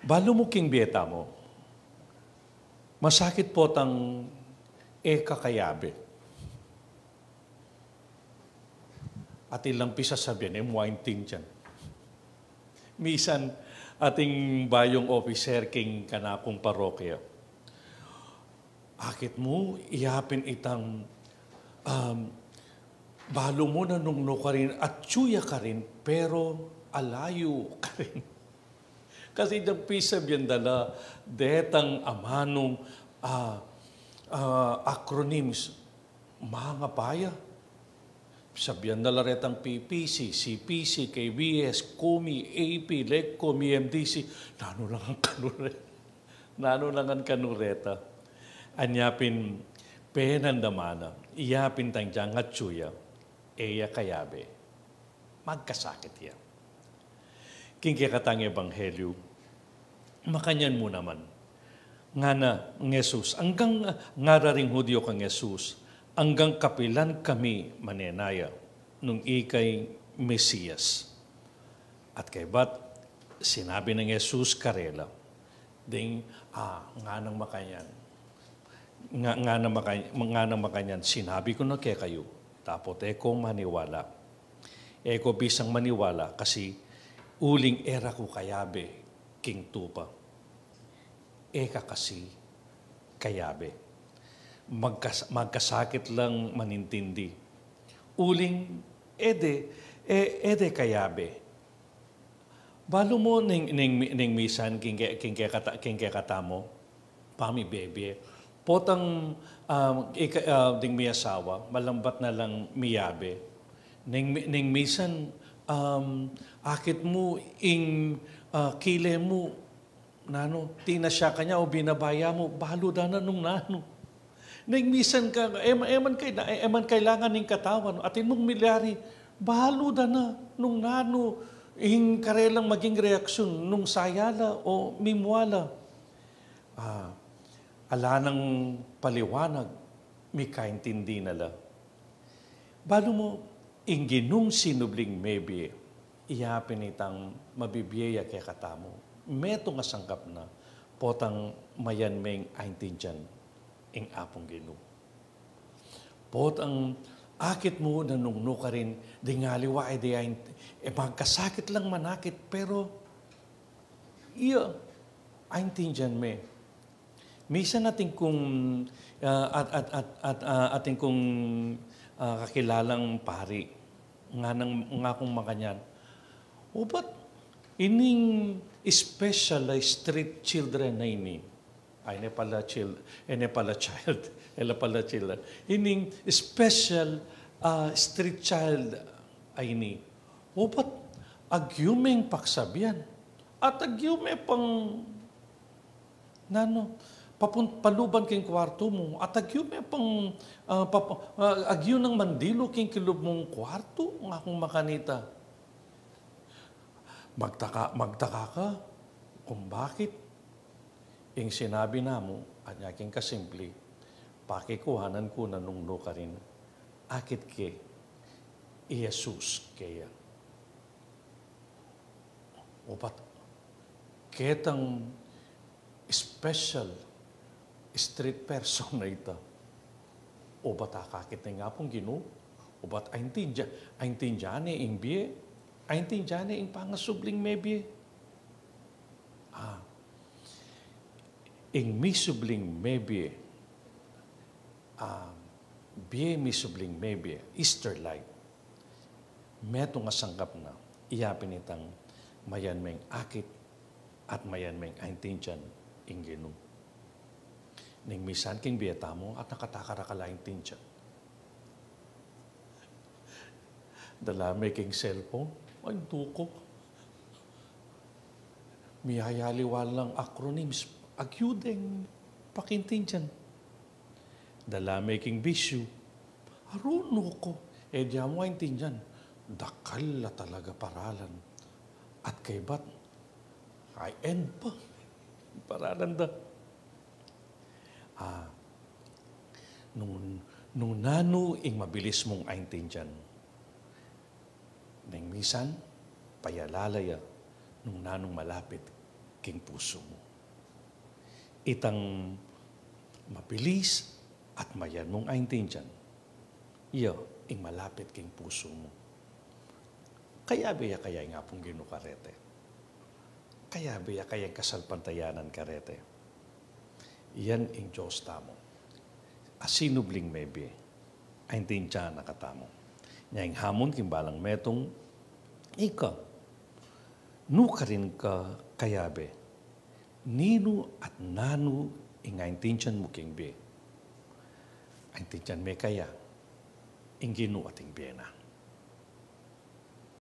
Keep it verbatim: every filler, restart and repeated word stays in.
Balu mu king bie tamu, masakit potang e ka kayabe. Atin lang pisasabian, e mu aintindian. Misan, ating bayung opiser king kanakung parokya. Akit mu, iya pin itang, um, balu mu na nung nu karin, atyu ya karin, pero alayu karin. Kasi deng pisabian da la detang amanung, ah, ah, acronyms, mangapaya. Sabian da la retang P P C, C P C, K B S, kumi, A P, Legcom, E M D C. Nanu lang ang kanure-, nanu lang ang kanureta. Anya pin penandaman na, iya pin tang dyang atyu ya, e ya kayabe. Magkasakit ya. King kekatang ebanghelyu, makanyan mu naman. Ngana nang Jesus, anggang, ngara ring Judio kang Jesus, anggang kapilan kami manenaya, nung ika'y Mesias? At kaybat, sinabi nang Jesus karela, ding, ah, nganang makanyan. Nga, nganang maka-, nganang makanyan, sinabi ku na kekayu, dapot e ko maniwala. E ko bisang maniwala, kasi uling e ra ku kayabe king tupa. E ka kasi kayabe. Magkas-, magkasakit lang manintindi. Uling, e de, e, e de kayabe. Balu mu ning, ning, ning misan king ke-, king kekata-, king kekatamu, pamibie-bie. Potang, um, ika-, ah, ding miyasawa, malambat na lang miyabe. Ning mi-, ning misan, um, akit mu ing, ah, kile mu, nanu, tinasya ka ne o binaba ya mu, balu da na nung nanu. Ning misan ka, e man, e man kay-, e man kailangan ning katawan, atin mung milyari, balu da na nung nanu ing karelang maging reaksyun nung saya la o mimua la. Ah, ala nang paliwanag, mikaintindi na la. Balu mu, ing Ginung sinubling mebie, iya pin itang mabibie ya kekatamu. Metung a sangkap na, potang mayan meng aintindian ing Apung Ginu. Potang akit mu na nung nu karin, ding aliwa, e de aint-, e magkasakit lang manakit, pero iya, aintindian me. Misan atin kung, ah, at, at, at, at, ah, atin kung, ah, kakilalang pari, nganang, nga kung makanyan, "O, ba't ining special a street children a ini?" Ay, ne pala chil-, e ne pala child, e la pala children. "Ining special, ah, street child a ini, o, ba't agyu meng paksabian? At agyu me pang nanu, papun-, paluban king kwartu mu, at agyu me pang, ah, pap-, ah, agyu nang mandilu king kilub mung kwartu," nga kung makanita. Magtaka, magtaka ka kung bakit. Ing sinabi namu, anya king kasimpli, pakikuanan ku na nung nu karin, akit ke i Jesus keya. O ba't ketang special street person a ita, o ba't akakit ne ing Apung Ginu? O ba't aintindian, aintindian ne ing bie? Aintindian ne ing pangasubling mebie? Ah, ing misubling mebie, ah, bie misubling mebie, Easter life. Metung a sangkap na, iya pin itang mayan meng akit at mayan meng aintindian ing Ginu. Ning misan king bie tamu, at nakatakara ka la aintindian. Dala me king cellphone, ay, tuko. Miyayaliwa lang acronyms, agyu deng pakintindian. Dala me king bisyu, arunu ko, e di mu aintindian. Dakal la talaga paralan. At kaybat, high end pa. Paralan da. Ah, nung, nung nanu ing mabilis mung aintindian, ning misan, payalala ya nung nanung malapit king pusu mu. Itang mabilis at mayanung aintindian, iya ing malapit king pusu mu. Kayabe ya kaya ing Apung Ginu karete? Kayabe ya kaya ing kasalpantayanan karete? Yan ing Dios tamu. Asinubling mebie, aintindian na katamu. Nya ing hamon king balang metung, ika, nu karin ka kayabe? Ninu at nanu ing aintindian mu king bie? Aintindian me kaya ing Ginu at ing bie na?